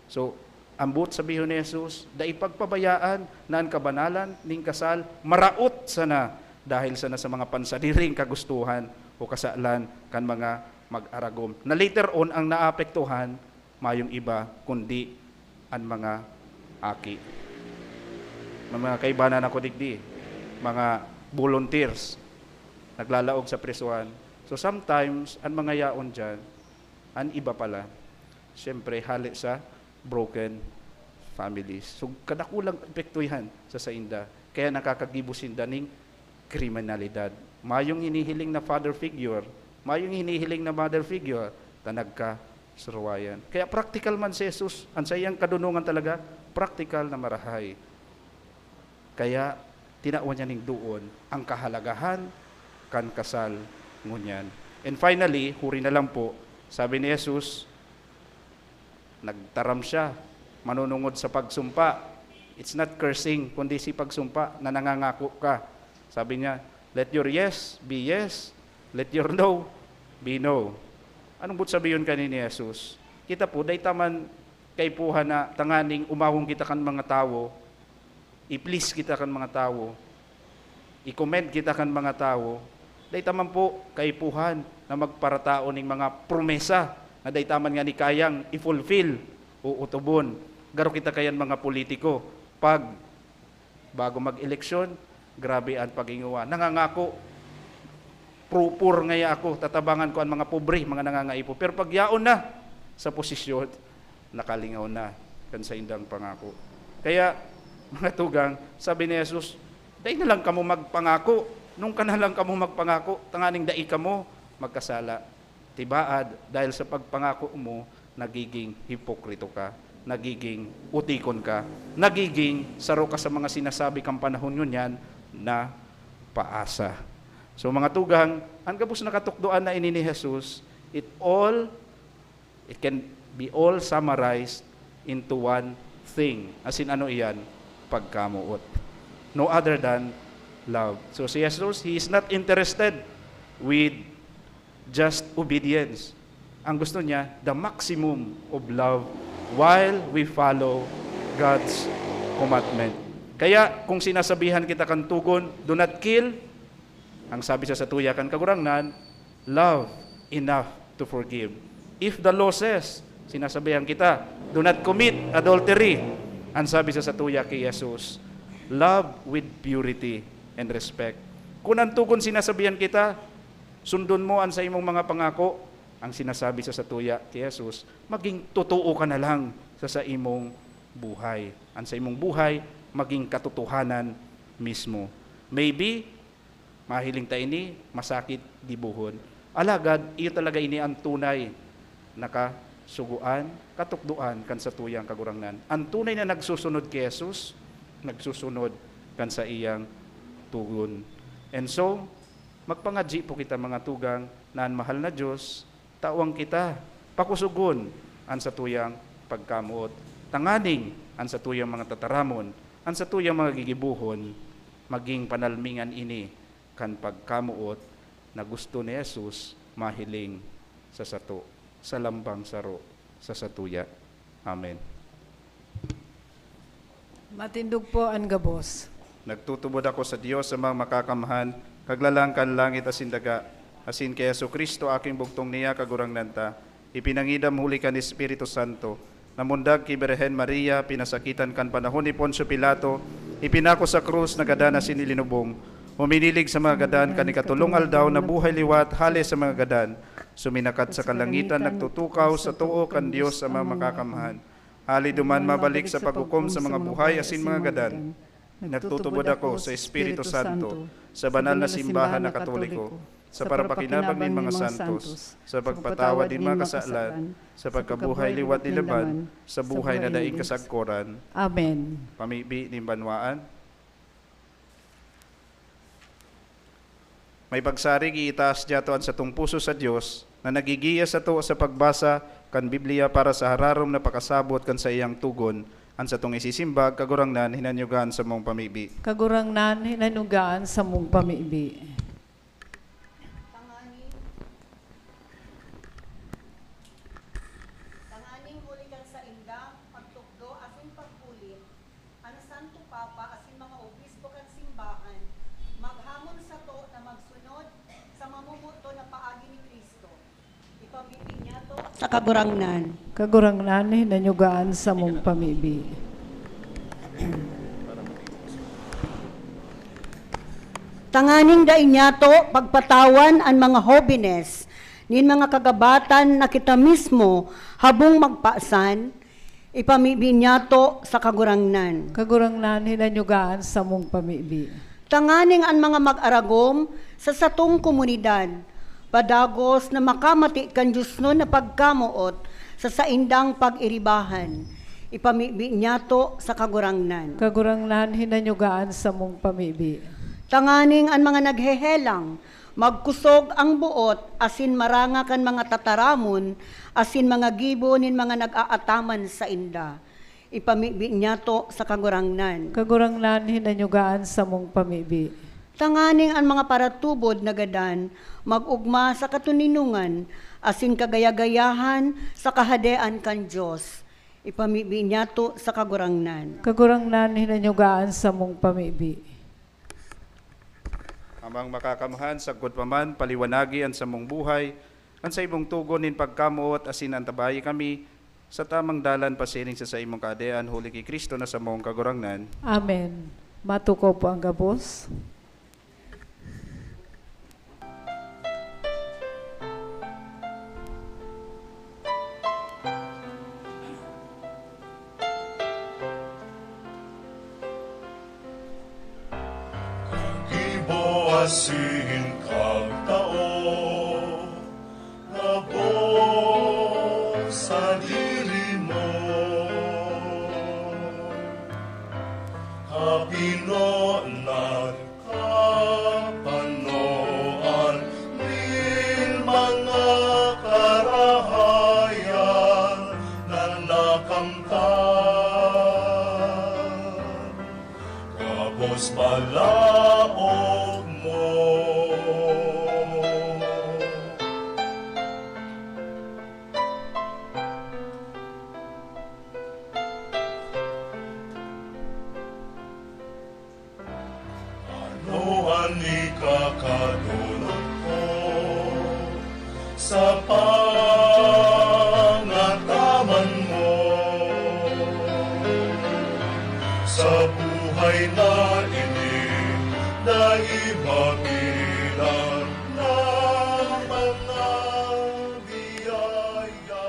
So, ang boot sabihon ni Jesus, dai pagpabayaan na an kabanalan nin kasal maraot sana dahil sana sa mga pansadiring kagustuhan o kasalan kan mga mag-aragom, na later on ang naapektuhan, mayong iba kundi an mga aki. May mga kaibanan ako digdi, mga volunteers, naglalaog sa prisohan. So sometimes, an mga yaon diyan, an iba pala, siyempre, hale sa broken families. So, kadakulang epekto yan sa sainda. Kaya nakakagibo sinda ning kriminalidad. Mayong hinihiling na father figure, mayong hinihiling na mother figure, ta nagkasuruwayan. Kaya practical man si Jesus, an saiyang kadunongan talaga, practical na marahay. Kaya tinawan niya ning doon ang kahalagahan kan kasal ngunyan. And finally, huri na lang po, sabi ni Jesus, nagtaram siya, manunungod sa pagsumpa. It's not cursing, kundi si pagsumpa na nangangako ka. Sabi niya, "Let your yes be yes, let your no be no." Anong but sabiyon kani ni Jesus? Kita po, dai ta man kaipuhan na tanganing umawong kita kan mga tawo, i-please kita kan mga tawo, i-commend kita kan mga tawo, dai ta man po kaipuhan na magparatao ning mga promesa na dai ta man ngani kayang i-fulfill o utubon. Garo kita kayan mga politiko. Pag bago mag-eleksyon, grabe an pag-ingowa. Nangangako, "Pro-poor ngaya ako, tatabangan ko an mga pobre, mga nangangaipo." Pero pag yaon na sa posisyon, nakalingaw na kan saindang pangako. Kaya, mga tugang, sabi ni Jesus, "Dai na lang kamo magpangako. Nung ka na lang kamo magpangako, tanganing dai kamo magkasala." Tibaad, dahil sa pagpangako mo, nagiging hipokrito ka, nagiging utikon ka, nagiging saro ka sa mga sinasabi kang panahon ngunyan na paasa. So, mga tugang, ang gabos na katukdoan na ini ni Jesus, it all, it can be all summarized into one thing. As in, ano iyan? Pagkamoot. No other than love. So, si Jesus, He is not interested with just obedience. Ang gusto niya, the maximum of love while we follow God's commandment. Kaya, kung sinasabihan kita kan tugon, "Do not kill," ang sabi sa satuya kan Kagurangnan, "Love enough to forgive." If the law says, sinasabihan kita, "Do not commit adultery," ang sabi sa satuya ki Jesus, "Love with purity and respect." Kun ang tugon sinasabihan kita, "Sundon mo an saimong mga pangako," ang sinasabi sa satuya ki Jesus, "Maging totoo ka na lang sa saimong buhay." An saimong buhay, maging katotohanan mismo. Maybe, mahiling ta ini, masakit gibohon. Alagad, iyo talaga ini an tunay na kasugoan, katukdoan kan satuyang Kagurangnan. An tunay na nagsusunod ki Jesus, nagsusunod kan saiyang tugon. And so, magpangadyi po kita, mga tugang, na an mahal na Dios, tawan kita, pakusogon an satuyang pagkamoot, tanganing an satuyang mga tataramon An satuyang mga gigibohon, maging panalmingan ini kan pagkamoot na gusto ni Jesus mahiling sa sato, sa lambang saro sa satuya. Amen. Matindog po an gabos. Nagtutubod ako sa Dios sa mga makakamhan, kaglalang kan langit asin daga, asin ki Jesu-Cristo, aking bugtong niya, Kagurangnan ta, ipinangidam huli kan Espiritu Santo, namundag ki Birhen Maria, pinasakitan kan panahon ni Poncio Pilato, ipinako sa krus, nagadan asin ilinubong. Huminilig sa mga gadan, kan ikatolong aldaw nabuhay liwat hale sa mga gadan. Suminakat sa kalangitan, nagtutukaw sa too kan Dios sa mga makakamhan. Hali duman mabalik sa paghukom sa mga buhay asin mga gadan. Nagtutubod ako sa Espiritu Santo, sa banal na simbahan na Katoliko, sa parapakinabang nin mga santos, sa pagpatawad nin mga kasalan, sa pagkabuhay liwat nin laman, sa buhay na daing kasagkoran. Amen. Pamibi nin banwaan. May pagsarig, iitaas niyato an satong puso sa Dios, na nagigiya sato sa pagbasa kan Biblia para sa hararom na pakasabot kan saiyang togon. An satong isisimbag, Kagurangnan, hinanyugaan samong pamibi. Kagurangnan, hinanyugaan samong pamibi. Tanganing, tanganing huli kan sainda, pagtukdo asin paghulit, an Santo Papa asin mga obispo kan simbahan maghamon sato na magsunod sa mamomoton na paagi ni Cristo. Ipamibi niyato sa Kagurangnan. Kagurangnan, hinanyugaan samong pamibi. Tanganing dai niyato pagpatawan an mga hobenes nin mga kagabatan na kita mismo habong magpasan, ipamibi niyato sa Kagurangnan. Kagurangnan, hinanyugaan samong pamibi. Tanganing an mga mag-aragom sa satong komunidad padagos na makamati kan diosnon na pagkamoot sa saindang pag-iribahan, ipamibi niyato sa Kagurangnan. Kagurangnan, hinanyugaan samong pamibi. Tanganing an mga naghehelang, magkusog ang boot asin maranga kan mga tataramon asin mga gibo nin mga nag-aataman sainda, ipamibi niyato sa Kagurangnan. Kagurangnan, hinanyugaan samong pamibi. Tanganing an mga paratubod na gadan mag-ogma sa katoninongan asin kagaya-gayahan sa Kahadean kan Dios, ipamibi niyato sa Kagurangnan. Kagurangnan, hinanyugaan samong pamibi. Amang Makakamhan, sagkod pa man, paliwanagi an samong buhay, an saimong togon nin pagkamoot asin antabayi kami sa tamang dalan pasiring sa saimong Kahadean, huli ki Cristo na samong Kagurangnan. Amen. Matukaw po ang gabos. Kagibo asin kagtao, gabos sadiri mo. Kapinonan, kapanoan nin mga karahayan na nakamtan, gabos malaog mo. Ano an ikakadolot ko sa pangataman mo? Sa buhay na ini, dai mabilang na mga biyaya.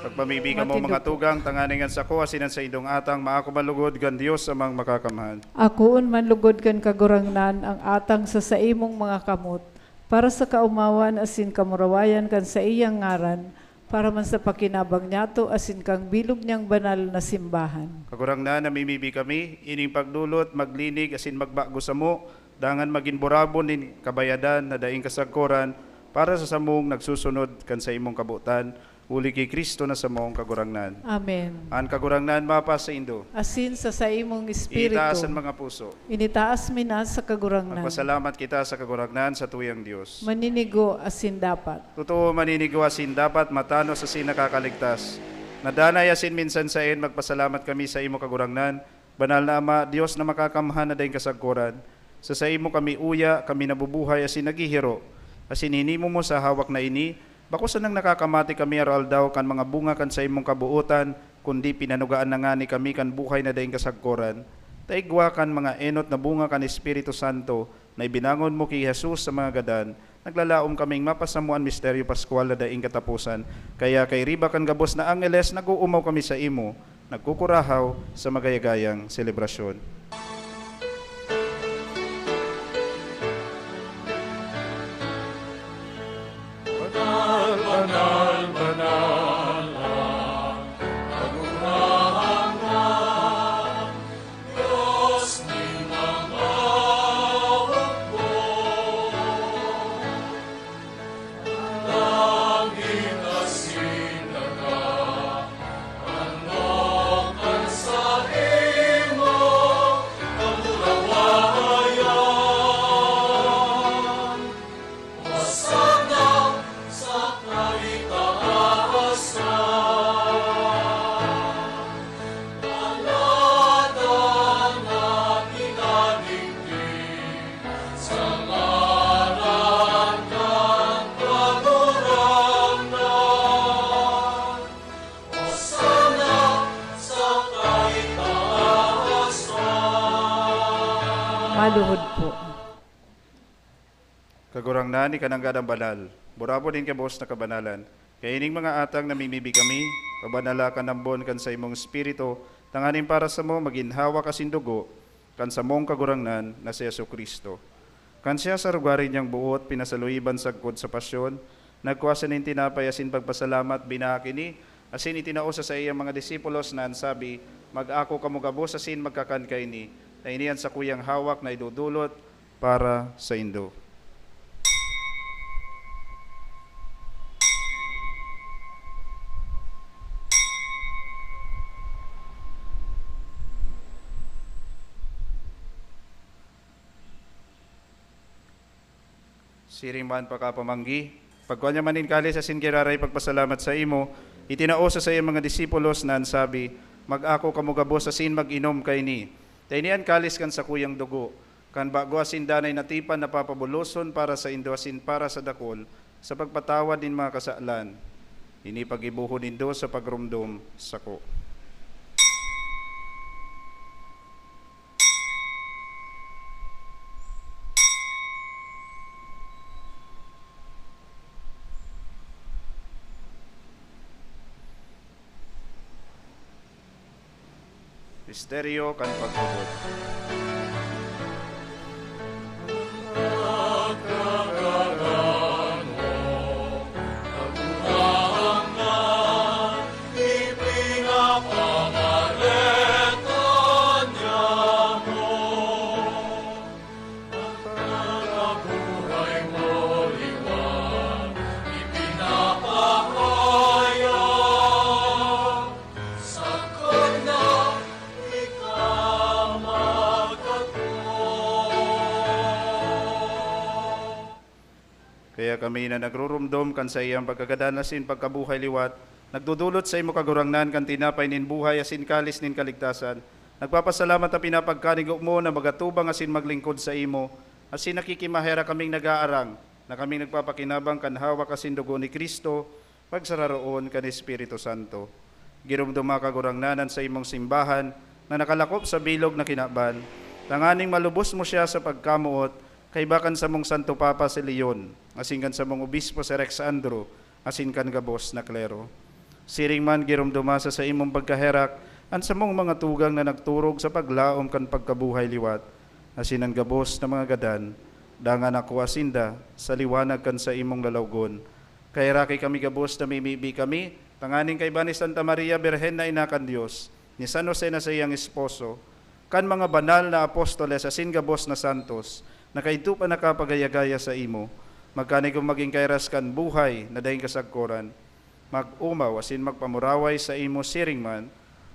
Magpamibi kamo, mga tugang, tanganing an sako asin an saindong atang maako man lugod kan Dios Amang Makakamhan. Akoon man lugod kan Kagurangnan an atang sa saimong mga kamot, para sa kaomawan asin kamurawayan kan saiyang ngaran, para man sa pakinabang niyato asin kan bilog niyang banal na simbahan. Kagurangnan, namimibi kami, ining pagdolot, maglinig asin magbago samo, dangan magin burabon nin kabayadan na daing kasagkoran para sa samong nagsusunod kan saimong kabotan, Huli ki Cristo na samong Kagurangnan. Amen. An Kagurangnan mapasaindo. Asin sa saimong espiritu. Itaas an mga puso. Initaas mi na sa Kagurangnan. Magpasalamat kita sa Kagurangnan, sa tuyang Dios. Maninigo asin dapat. Totoo, maninigo asin dapat, matanos asin nakakaligtas. Na danay asin minsan saen, magpasalamat kami sa imo, Kagurangnan, Banal na Ama, Dios na makakamhan na daing kasagkoran, sa saimo kami uya, kami nabubuhay asin naghihiro, asin hinimo mo sa hawak na ini, bako sanang nakakamate kami aroaldaw kan mga bunga kan saimong kabootan, kundi pinanugaan na ngani kami kan buhay na daing kasagkoran, ta igwa kan mga enot na bunga kan Espiritu Santo, na ibinangon mo ki Jesus sa mga gadan, naglalaom kaming mapasamo an misteryo paskwal na daing kataposan. Kaya kairiba kan gabos na angheles, nag-oomaw kami saimo, nagkukurahaw sa magayagayang selebrasyon. Banal, banal, banal, ang Kagurangnan, Dios nin mga hukbo. An langit asin daga, ano kan saimo kamurawayan. Hosanna sa kaitaasan. Alada na minadigdi sa ngaran kan Kagurangnan. Hosanna sa kaitaasan. Maluhod po. Kagurangnan, ika nanggad an banal. Burabod nin gabos na kabanalan. Kaya ining mga atang namimibi kami, pabanala kan ambon kan saimong Espiritu, tanganing para samo magin hawak asin dugo kan samong Kagurangnan na si Jesu-Cristo. Kan siya sa rugari niyang boot pinasaluiban sagkod sa pasyon, nagkua siya nin tinapay asin pagpasalamat, binaak ini, asin itinao sa saiyang mga disipulos na an sabi, "Mag-ako kamo gabos asin magkakan kaini, ta ini an sakuyang hawak na idodolot para saindo." Siring man pakapamanggi, pagkua niya man nin kalis asin giraray pagpasalamat saimo, itinao sa saiyang mga disipulos na an sabi, "Mag-ako kamo gabos asin mag-inom kaini. Ta ini an kalis kan sakuyang dugo, kan bago asin danay na tipan na papabuloson para saindo asin para sa dakul, sa pagpatawad nin mga kasalan. Ini paggibohon nindo sa pagromdom sako." Misteryo kan pagtubod. Kaya kami na nagruromdom kan saiyang pagkagadan asin pagkabuhay liwat, nagdodolot saimo, Kagurangnan, kan tinapay nin buhay asin kalis nin kaligtasan. Nagpapasalamat ta pinapagkanigo mo na magatubang asin maglingkod saimo, asin nakikimaherak kaming nag-aarang na kaming nagpapakinabang kan hawak asin dugo ni Cristo, pagsararoon kan Espiritu Santo. Giromdoma, Kagurangnan, an saimong simbahan na nakalakop sa bilog na kinaban, tanganing malubos mo siya sa pagkamoot, kaiba kan samong Santo Papa si Leon, asin kan samong Obispo si Rex Andro, asin kan gabos na klero. Siring man, giromdoma sa saimong pagkaherak an samong mga tugang na nagturog sa paglaom kan pagkabuhay liwat, asin an gabos na mga gadan, dangan ako asinda sa liwanag kan saimong lalawgon. Kaheraki kami gabos, namimibi kami, tanganing kaiba ni Santa Maria Birhen na ina kan Dios, ni San Jose na saiyang esposo, kan mga banal na apostoles asin gabos na santos na kaidto pa nakapagayagaya saimo, magkanigo magin kairas kan buhay na daing kasagkoran. mag-omaw asin magpamuraway saimo siring man,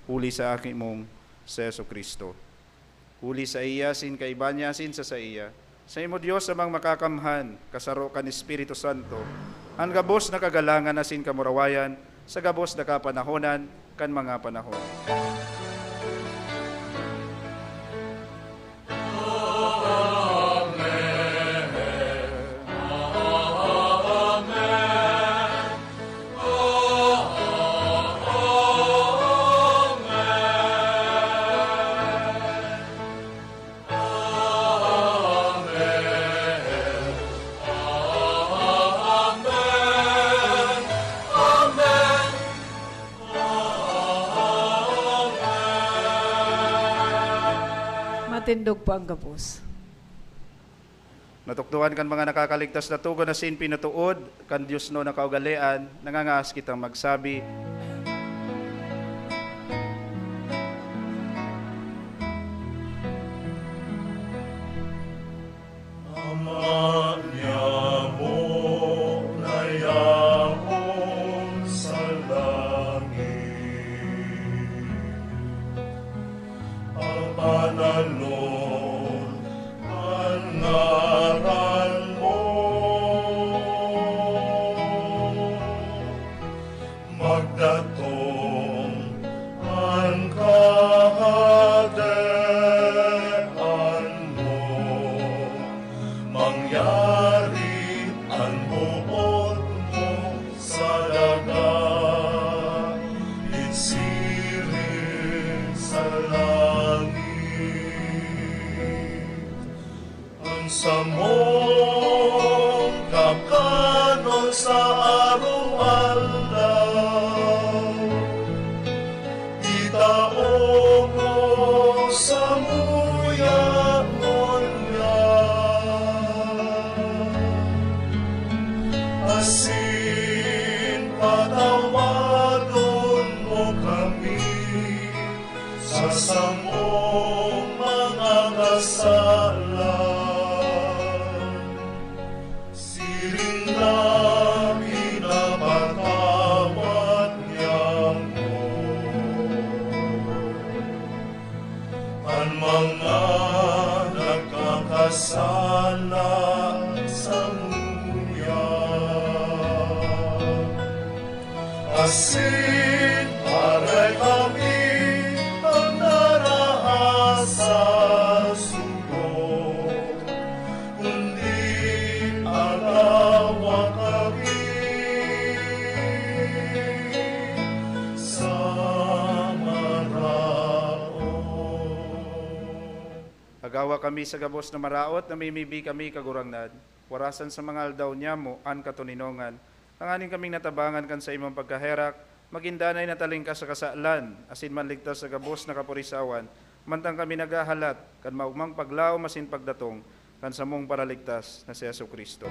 huli sa Aki mong si Jesu-Cristo. Huli saiya, asin kaiba niya, asin sa saiya, saimo, Dios Amang Makakamhan, kasaro kan Espiritu Santo, an gabos na kagalangan asin kamurawayan sa gabos na kapanahonan kan mga panahon. Matindog po ang gabos. Natukdoan kan mga nakakaligtas na togon asin pinatuod kan diosnon na kaugalean, nangangaas kitang magsabi, Ama niamo na yaon sa langit, pagbanalon an ngaran mo. Magdatong an kahadean mo, mangyari an boot mo sa daga, igsiring sa langit. An samong kakanon sa araw-araw, itao mo samuya ngunyan, asin patawadon mo kami sa samong mga kasalan, siring na pinapatawad niamo an mga nagkakasala samuya. Asin aray kami an naraha sa sugo, kundi alawa kami sa maraot. Agawa kami sa gabos na maraot, namimibi kami, Kagurangnan. Warasan sa mga aldaw niamo an katoninongan, tanganing kaming natabangan kan saimong pagkaherak, magin danay na talingkas sa kasalan, asin manligtas sa gabos na kapurisawan, mantang kami naghahalat kan maogmang paglaom asin pagdatong kan samong Paraligtas na si Jesu-Cristo.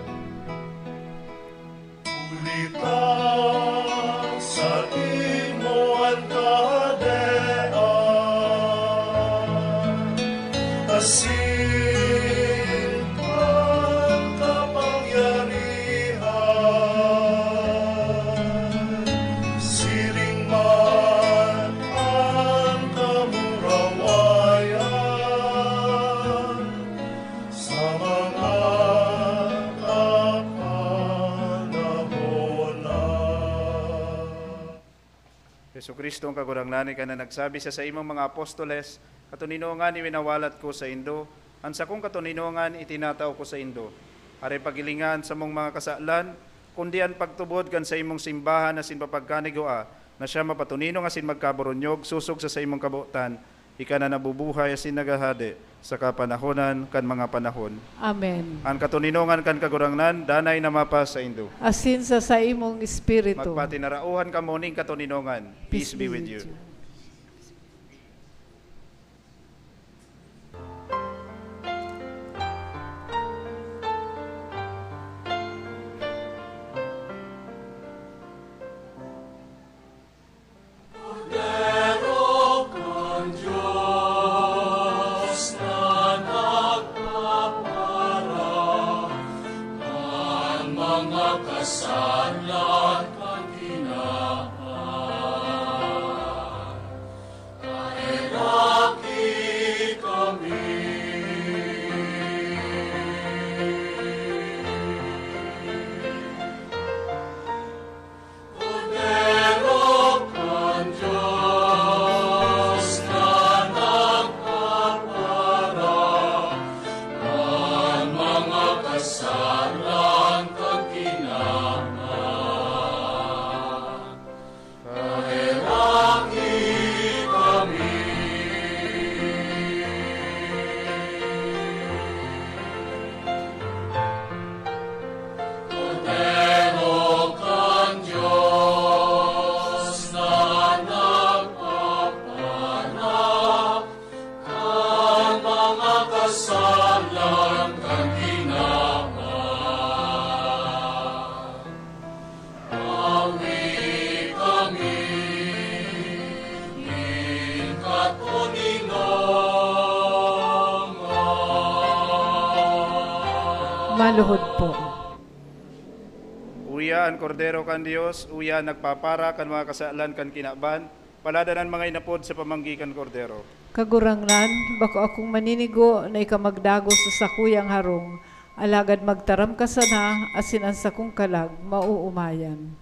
Huli ta saimo an kahadean, asin an kapangyarihan, siring man an kamurawayan sa mga kapanahon na. Jesu-Cristo, an Kagurangnan, ika na nagsabi sa saimong mga apostoles, "Katoninongan iwinawalat ko saindo, an sakong katoninongan itinatao ko saindo." Aray paghilinga an samong mga kasalan, kundi an pagtubod kan saimong simbahan asin papagkanigua, na siya mapatoninong asin magkaboronyog sosog sa saimong kabotan, ika na nabubuhay asin naghahade sa kapanahonan kan mga panahon. Amen. An katoninongan kan Kagurangnan danay na mapasaindo. Asin sa saimong espiritu. Magpatinarauhan kamo nin katoninongan. Peace be with you. Kordero kan Dios na nagpapara kan mga kasalan kan kina- Maluhod po. Uya an Kordero kan Dios, uya an nagpapara kan mga kasalan kan kinaban, palada an mga inapod sa pamanggi kan Kordero. Kagurangnan, bako akong maninigo na ika magdagos sa sakuyang harong, alagad magtaram ka sana asin an sakong kalag maoomayan.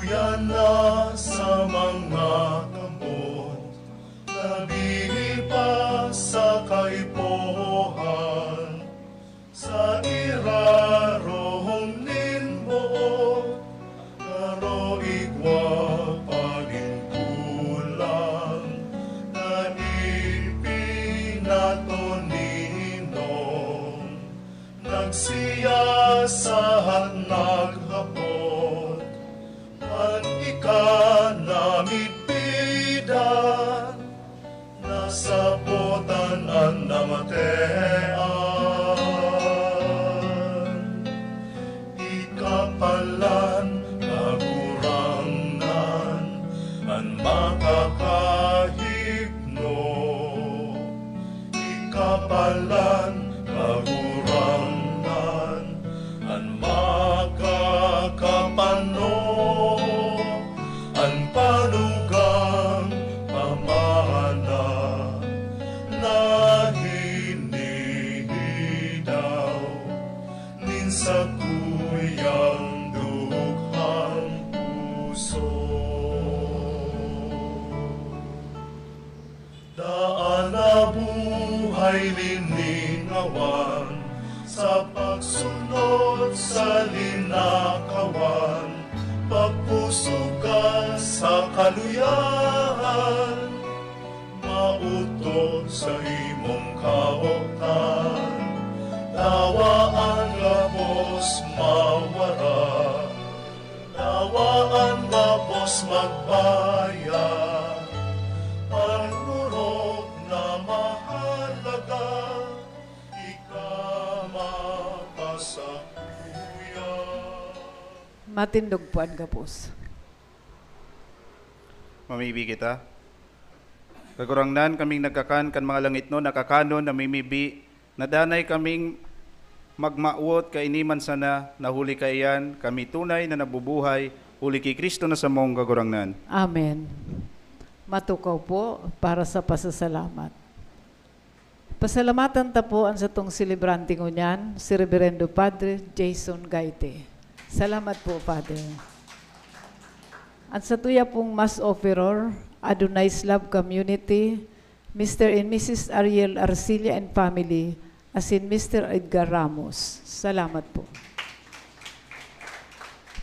Uyan na sa mga kamot, nabihi pa sa kaipuhan, sa irarom nin buot, garo igwa pa nin kulang na ipinatoninon. Nagsiyasat naghapot, an ika na midbidan, nasabotan an namatean. Ika palan, Kagurangnan, an makakahigno. Ika palan, Kagurangnan, an makakapano, an panugang pamana na hinihidaw nin sakuyang dukhang puso. Daan na buhay liningawan sa pagsunod sa linakawan, pagpusog ka sa kaluyahan, maotob sa imong kaotan. Dawa an gabos mawara, dawa an gabos magbaya, an orog na mahalaga, ika mapasakuya. Matindog po an gabos. Mamibi kita. Kagurangnan, kaming nagkakan kan mga langitnon na kakanon na mimibi, na danay kaming magmawot kaini man sana, na huli kaiyan kami tunay na nabubuhay, huli ki Cristo na samong Kagurangnan. Amen. Matukaw po para sa pasasalamat. Pasalamatan ta po an satong selebrante ngunyan, si Reverendo Padre Jason Gaite. Salamat po, Father. An satuya pong Mass Offeror, Adonai's Love Community, Mister and Missus Ariel Arcilla and family, asin Mister Edgar Ramos. Salamat po.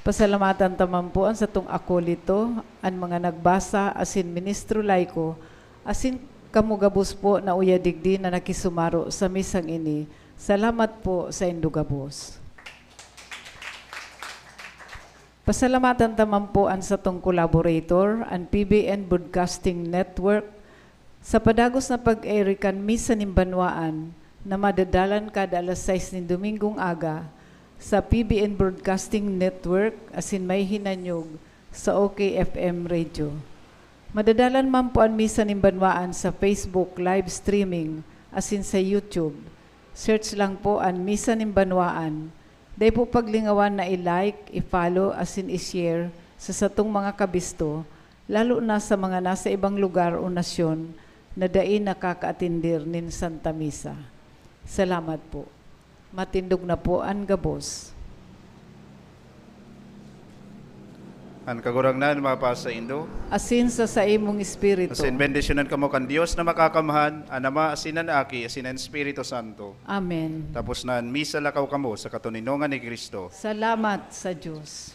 Pasalamatan ta man po an satong akolito, an mga nagbasa asin ministro laiko, asin kamo gabos po na uya digdi na nakisumaro sa misang ini. Salamat po saindo gabos. Pasalamatan ta man po an satong collaborator, an P B N Broadcasting Network, sa padagos na pag-ere kan Misa nin Banwaan na madadalan kada alas sais nin Domingong aga sa P B N Broadcasting Network asin may hinanyog sa O K F M Radio. Madadalan man po an Misa nin Banwaan sa Facebook live streaming asin sa YouTube. Search lang po an Misa nin Banwaan. Dai po paglingawan na i-like, i-follow asin i-share sa satong mga kabisto, lalo na sa mga nasa ibang lugar o nasyon na dai nakakaatindir nin Santa Misa. Salamat po. Matindog na po an gabos. An Kagurangnan mapasaindo. Asin sa saimong espiritu. Asin bendisyonan kamo kan Dios na Makakamhan, an Ama, asin an Aki, asin an Espiritu Santo. Amen. Tapos na an misa, lakaw kamo sa katoninongan ni Cristo. Salamat sa Dios.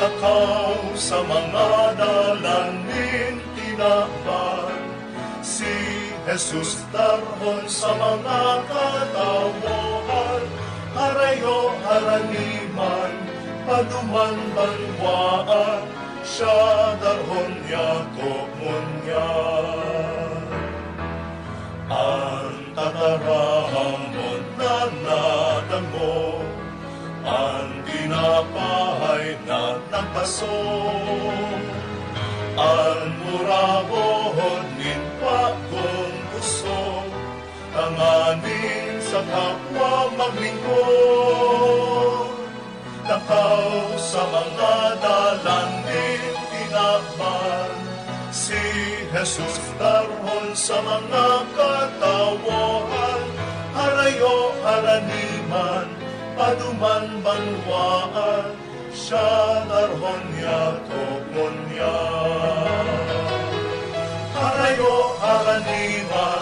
Takaw sa mga dalan nin tinaban, si Jesus darhon sa mga katawohan, harayo harani man, paduman banwaan, siya darhon yato ngunyan. An tataramon na nadangog, an tinapahay na nagpaso, an murahon nin bagong gusto, tanganing sa kapwa maglingkod. Takaw sa mga dalan nin tinaban, si Jesus darhon sa mga katawohan, harayo harani man, paduman banwaan, siya darhon yato ngunyan. Harayo harani man,